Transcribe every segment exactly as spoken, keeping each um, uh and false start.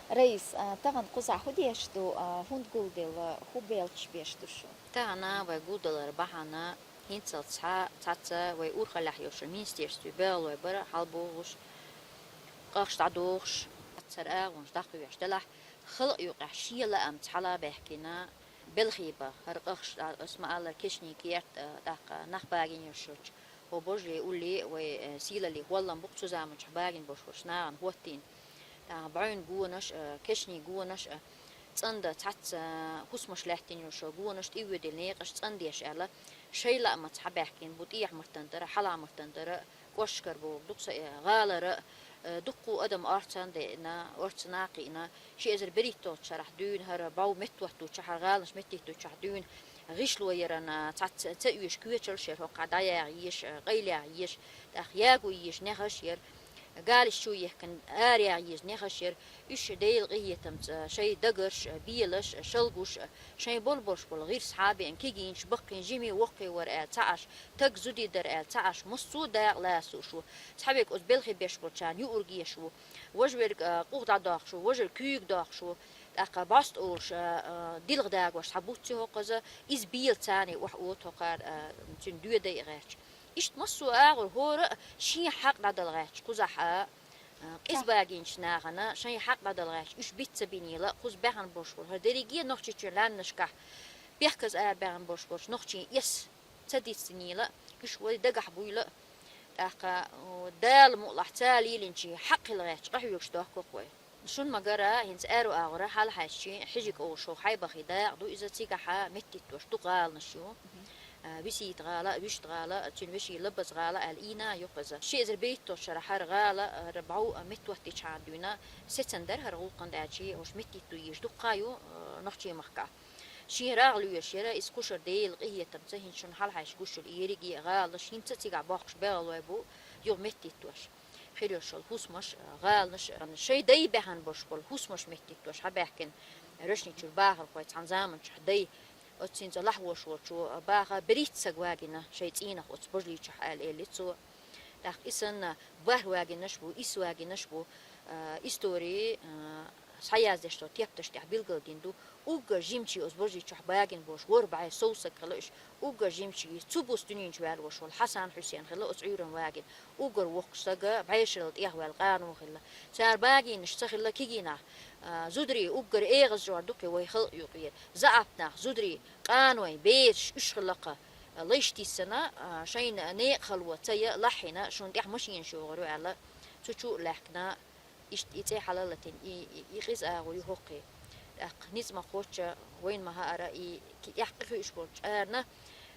Раиса, а, тахана кхузахь хӀун деш ду, а, хӀунда гулделла, хӀун белхаш беш ду шу? Тахана вай гулдалар бахьана хӀинцалц цхьа, цхьацца вай урхаллехь йолчу министерстве белхалой бара хьалабохуш, къахьаш дӀадохуш, цара агӀонаш дӀакхоьхьуш делахь, халкъ юкъахь шен лаамца хьала а баьхкина, белхий бан хӀара къахьаш, а, ас ма-аллара, Кечни керт, а, тӀаккха нах багийна йолуш йолчу, хӀо божарий уллий вай, э, сийлаллий хӀоллам бу-кх цу заманчохь багийна болуш болчу нахана хӀоттийна. ТӀаккха бӀаьвнан гонаш а, кешнийн гонаш а, цӀандан цхьацца хӀусамаш лаьттина йолуш йолу гонаш, тӀе воьдийла некъаш цӀандеш аьлла, шайн лаамца хьабаьхкина бу тӀехьа-маттана тӀера, хьалха-маттана тӀера, кӀошташкара бохург ду-кх со, э, гӀалара, э, дуккха адам орцан а деана, орцанна а кхиъна, ши эзар берхӀитталгӀачу шарахь дуьйна хӀара бӀов меттахӀоттучохь, хӀара гӀаланаш меттахӀоттучохь дуьйна, гӀишло яран, а, цхьацца ца оьшу коьчалш яра, хӀокхахь дӀаяха езаш, а, къайла яха езаш, тӀаккха яго езаш нехаш яра, галаш чу яхкина, ара яха езаш нехаш яра. Уьш Делан къинхетамца шайн дагарш а, белаш а, шалгаш а, шайн болу-болуш болу гӀирс хьа а беана, кегийнаш, баккхий, жимий, воккхий вара аьлла ца Ӏаш, таг зуда дара аьлла ца Ӏаш, массо а дакъа ласуш ву. Цхьаверг оцу белхи беш болчарна юург еш ву. Важа верг, а, къух дӀадоккхуш ву, важа верг куьйга доккхуш ву. ТӀаккха бӀоста олуш, а, а, дилха дагош цхьа буц ю хӀокхуза, иза бела царний охьа ота хӀокхара, а, цуьнан доьдай а гӀерташ. Иштта массо а агӀор хӀора а шен хьакъ дӀадала гӀерташ кхузахь, а, а, къиза багийначу нахана шайн хьакъ дӀадала гӀерташ, уьш биц ца бинийла, кхуза баьхна болуш болу хӀара дерриге а Нохчийчоьнан лаьмнашкахь пехказа арабаьхна болуш болчу нохчийн эс ца дицдинийла, уьш вай дагахь буйла, тӀаккха, о, Дала мукъалахь ца лелийначийн хьакъ хила гӀерташ къахьоьгуш дохку-кх вай. Шуна ма-гарра, хӀинца аьрру агӀора хьалахьаьжчи, Хьижик олуш хӀокху Хьайбахи дакъа ду, иза цигахьа меттахӀиттош дукха гӀаланаш ю. А, Висита-гӀала а, Вуьшта-гӀала а, цуьнан вешин Лабаза-гӀала аьлла ийна а ю-кх иза. Ши эзар берхӀитталгӀачу шарахь хӀара гӀала, хӀара бӀов, а, меттахӀоттийчхьана дуьйна сецна дара хӀара гӀуллакхан, аьлчи, хӀорш меттахӀитто езаш дуккха а ю, а, нохчийн махкахь. Шен рагӀ лоьраш яра иза кхушара Делан къинхетамца, хӀинца шуна хьалахьаьжча гуш йолу и ерриге а гӀаланаш, хӀинца а цигахь боккхуш белхалой бу юха меттахӀиттош. Хир йолуш йолу хӀусамаш а, гӀаланаш а, шайн дай баьхна болуш болу хӀусамаш меттахӀиттош хьабаьхкина Рочничуьра бахархой цхьана заманчохь дай. Оцу хӀинца лахьвош волчо баха берхӀитта саг вагийна шайн цӀийнах оцу божалийчохь аьлла элли цо. ТӀаккха и санна бархӀ вагийнаш бу, исс вагийнаш бу, а, истори, а, схьаяздеш долу тепташ тӀехь билгалдина ду. Уггар жимачийн оцу божалийчохь багийна болуш ворхӀ бӀе сов саг хилла уьш. Уггар жимачийн цу буса дуьнен чу ваьлла волуш волу Хьасан Хьусен хилла оцу Ӏуьйранна вагийна. Уггар воккхачу сага бӀешаралла тӀехваьлла къано хилла. Цара багийнаш ца хилла кегий нах, а, зударий, уггар эгӀаза жовхӀар ду-кх и вай халкъ юкъера. ЗаӀап нах, зударий, къаной, бераш, уьш хилла-кх. Лайш тиссина, а, шайна некъ хало ца ян лахьийна, шуна тӀехь машенаш йогӀур ю аьлла, цу чу а лаьхкина, иштта и цӀе хьалалатийна, и, и, и къиза агӀо ю хӀокхе. ТӀаккха ницкъ ма-кхоччу, вайна ма-хаъара, и ки-, тӀехь къахуьуш болчу арна,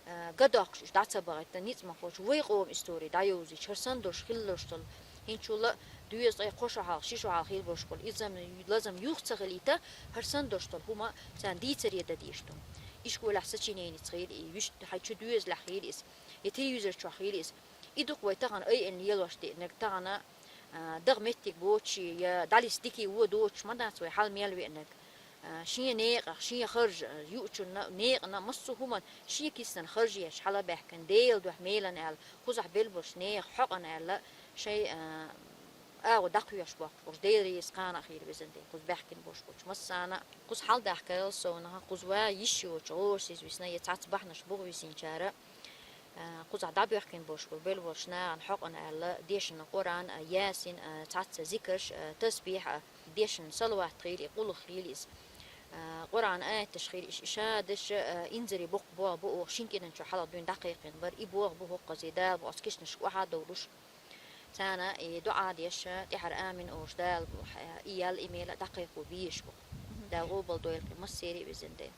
а, ган доккхуш уьш дӀа ца бахийтина, ницкъ ма-кхоччу, вай къоман истори дӀайовзийча, хӀара санна долуш хилла долуш долу, хӀинцачул а доьза ткъе кхо шо хьалха, ши шо хьалха хилла болуш болу, иза лазам, лазам юха ца хилийта, хӀара санна долуш долу хӀума царна дийцаре дан дезаш ду. Ишколехь сочиненица хийла и, вуьшта хьайн чу доьзалехь хийла иза, я телевизор чохь хийла иза. И ду-кх вай тахана айина лелош деанарг, тахана, а, даха меттиг боцуш я дӀалиста дика вон доцуш ма дац вай хьала мел веанарг. А, шен некъах, шен харжа, а, юучунна, некъана, массо а хӀуманна шен киснан харжа еш, хьала а баьхкина, Делан дуьхьа мелана аьлла, кхузахь белла болчу нехан хьокъана аьлла, шайн, а, агӀо дӀакхоьхьуш боккхуш болчу Дела реза кхана а хийла, везан Дела, кхуза баьхкина болуш болчу массарна а. Кхуза хьаладаьхкарал совнаха, кхуза ван йиш йоцу гӀорасиз висна я цхьацца бахьанаш бухависинчара, а, кхузахь дӀабоьхкина болуш болу белла болчу нахана хьокъана аьлла, дешна Къуръан а, Ясин а, цхьацца зикарш а, тасбихь а, дешна салават хийла и, къулгӀа хийла иза, а, Къуръан аяташ хийла и, иш-, ишадаш а, инзаре боккха болх бу оха шина кӀиран чу хьалха дуьйна дӀакхайкхина бара, и болх бу хӀокхузий, Дала бу оцу кешнашка охьа а довлуш. Царна и дуӀа деш, тӀаьхьара амин олуш, Дала бу, хьа-, и ял, и мела дӀакхайкхо безаш бу. Дала къобалдойла кхин массеран а, везан Дела.